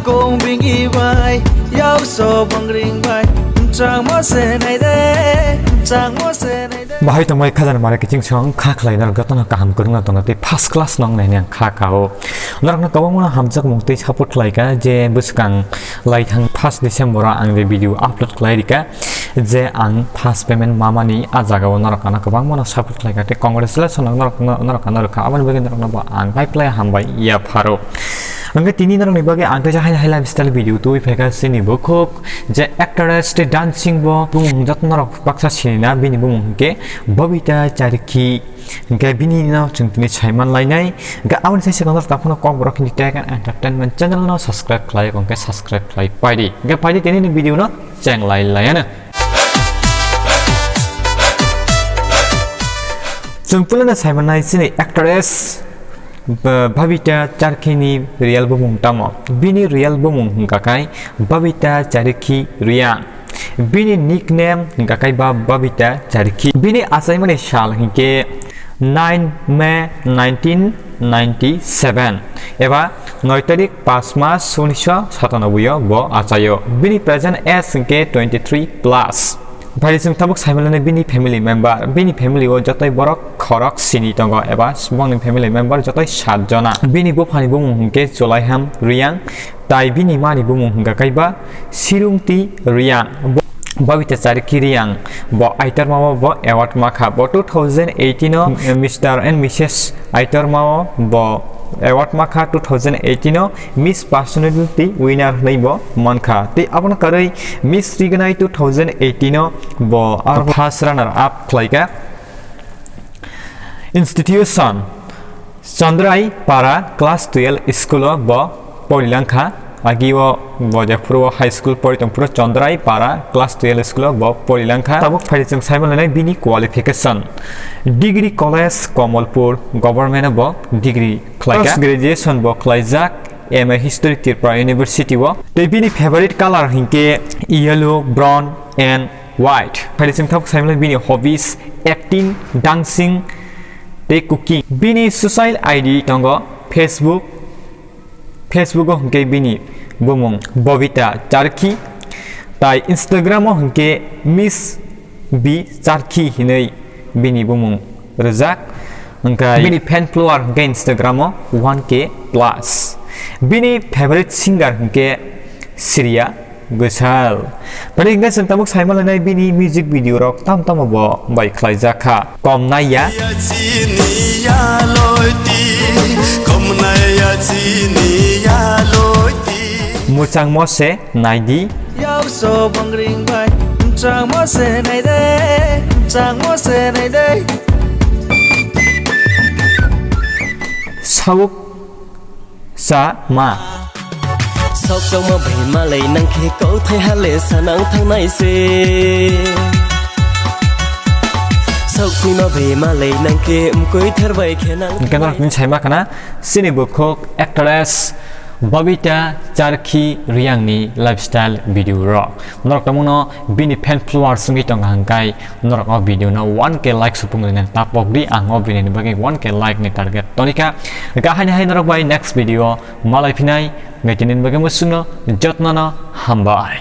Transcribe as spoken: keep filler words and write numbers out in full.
Kong bingi bai, yau so bangring bai, changmo se nai de, changmo se nai de. Bahai tongbai khajana mare kiching song kha khlai narok jotono kaham kwrwngno tongna tei first class nong nai ang kha kao. Norokno kwbangma hamjak mung tei support khlai ka je bwskang lai thang first December o ang je video upload khlai rika. Je ang first payment mamani a jagao norok ano kwbangmano support khlaikha tei congratulations norok, norok ano rwkha, aboni bagwi norokno bo ang bai phlai hambai yapharo. Hwnkhe tini norokni bagwi ang kaisa haini hai lifestyle video tubui phaikha chini bukhuk je actress tei dancing bo bumung joto norok baksa sinina bini bumung hwnkhe Babita Charikhi. Hwnkhe bini no chwng tini saiman lainai. Hwnkhe aboni sai swkang norok taphano kok borok hini tag and entertainment channel no subscribe khlai hwnkhe subscribe khlai paidi. Hwnkhe paidi tini ni video no cheng lai laiano. Chwng puilano saimanai chini actress, Ba-, Babita Charkhi ni real bumung tamo? Bini real bumung hwnkha khai Babita Charikhi Reang. Bini nickname hwnkha khai ba Babita Charikhi. Bini achaimani sal hwnkhe nine May nineteen ninety-seven eba noi tarik pas mas unisho satanoboi o bo achaio. Bini present age hwnkhe twenty-three plus. Phai chwng tabuk saimanani bini family member, bini family o jotoi borok khorok sini tongo eba bongni family member jotoi sat jona. Bini buphani bumung hwnkhe Chulaiham Reang, tai bini mani bumung hwnkha kaiba Sirungti Reang. Bo-, Babita Charikhi Reang bo aitorma o bo award makha. Bo two thousand eighteen o Mister and Missus Aitorma o bo award makha, two thousand eighteen o Miss Personality Winner hwnwi bo mankha. Tei abono karwi Miss Rignai two thousand eighteen o bo aro first runner up khlaikha. Institution Chandrai Para class twelve school o bo porilangkha. Agio bo jephuru high school pori tongphuru Chandrai Para class twelve school o bo porilangkha. Tabuk phai chwng saimanlainai bini qualification. Degree College Kamalpur Government o bo degree khlaikha. Post graduation bo khlaijak M A History Tripura University o. Tei bini favorite color hinkhe yellow, brown and white. Phai chwng tabuk saimanlai bini hobbies, acting, dancing tei cooking. Bini social I D tongo Facebook, Facebook o hwnkhe bini bumung Bobita Charkhi, tai Instagram o hwnkhe Miss B Charkhi hinwi bini bumung rwjak, hwnkhe bini fan follower hwnkhe Instagram o one K plus. Bini favorite singer hwnkhe Shreya Ghoshal. Phai hwnkhe chwng tabuk saimanlainai bini music video rok tam tamo bo bai khlaijak kha. Kom naiya. Chini ya loiti, kom naiya chini ya loiti. Muchangmo se naidi. Yauso bangring bai, muchangmo se naide, muchangmo se naide. Sauk Sa ma. Sok chokma bai malai nang khe kauthai hale sanang thangnai se. Sok pima bai malai nang khe mkoi tharbai khe nang. Hwnkhe norok ni saima khana chini bukhuk actress Babita Charkhi Reang ni lifestyle video rok. Norok tongmano bini fan followers wngwi tongo hwnkhe norok o video no one K like supung rwna tapok di, ang o video ni bagwi one K like ni target tonikha. Hwnkhe haini hai norok bai next video malai phinai, hwnkhe tini ni bagwi muchungno jotno no hambai.